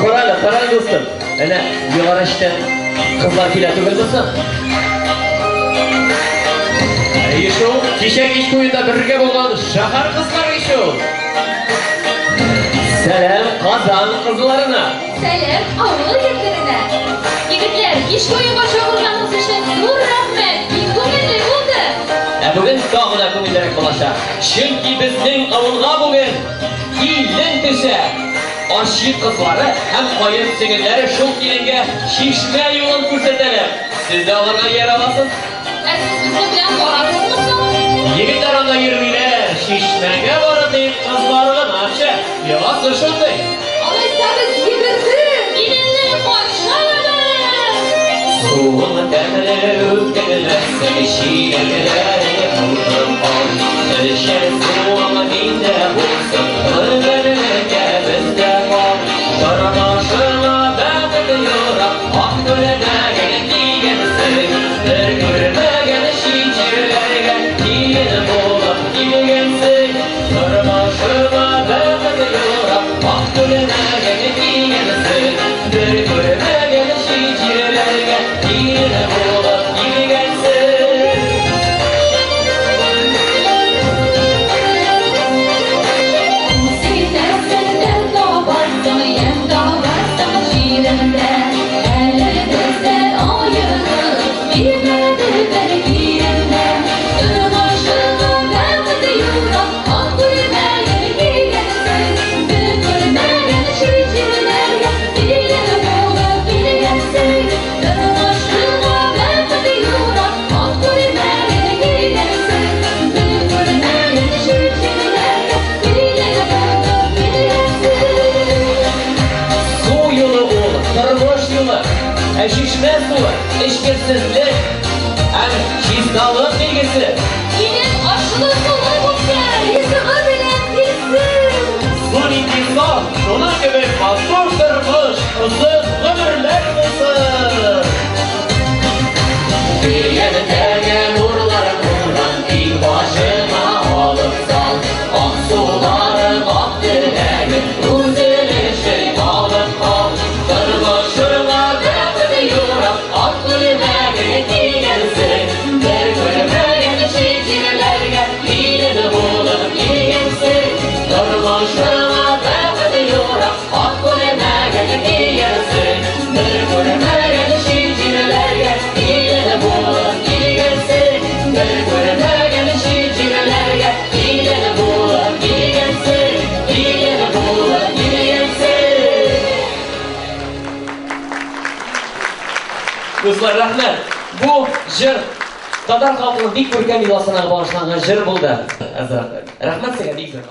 Карале, карале, дустым. Әнә, югары эштән кызлар килә түгелме соң? Әйе шул, кичә кич буенда бергә булган шәһәр кызлары ич ул. Сәлам Казан кызларына. Сәлам авыл егетләренә. Егетләр, кич буе чакырганыгыз өчен зур рәхмәт. Бик күңелле булды. Ә бүген тагы да күңеллерәк булачак. Чөнки безнең авылга бүген килен төшә. Арчи кызлары һәм каен сеңелләре шул киленгә чишмә юлын күрсәтәләр. Сез дә аларга иярә аласыз. Ә сез безнең белән барасызмы соң? Егетләр анда йөрмиләр, чишмәгә бары тик кызлар гына төшә. Йоласы шундый. Алайса без йөгердек. Киленне каршы алабыз. Суың тәмле үткәнләсең, чиләкләреңә тутырып ал. Эчәр суың миндә булсын, гомерлеккә бездә кал. Тормышыңа бәхет юрап, ак күлмәген кигәнсең. Бер күрмәгән чит җирләргә килен булып килгәнсең. Тормышыңа бәхет юрап, ак күлмәген кигәнсең. Бер күрмәгән чит җирләргә килен булып килгәнсең. Ситәсең, дәм табарсың, ямь табарсың җиреңдә. Әле бездән аерылып бирмәде бер киемдә. Тормышыңа бәхет юрап, ак күлмәген кигәнсең. Бер күрмәгән чит җирләргә килен булып килгәнсең. Тормышыңа бәхет юрап, ак күлмәген кигәнсең. Бер күрмәгән чит җирләргә килен булып килгәнсең. Су юлы ул, тормыш юлы. Ә чишмә суы эчкерсезлек һәм чисталык билгесе. Килен ашлы сулы булсын, ризыгы белән килсен. Су нинди саф, шуның кебек матур тормыш, озын гомерләр булсын. Дигән нурлар нурын иңбашыңа алып сал. Ак сулары, ак теләген үзең өчен алып кал. Тормышыңа бәхет юрап, ак күлмәген кигәнсең. Бер күрмәгән чит җирләргә килен булып килгәнсең. Тормышыңа бәхет юрап, ак күлмәген кигәнсең. Бер күрмәгән чит җирләргә килен булып килгәнсең. Бер күрмәгән чит җирләргә килен булып килгәнсең. Килен булып килгәнсең. Дуслар, рәхмәт. Бу җыр татар халкының бик күркәм йоласына багышланган җыр булды. Рәхмәт сезгә бик зур.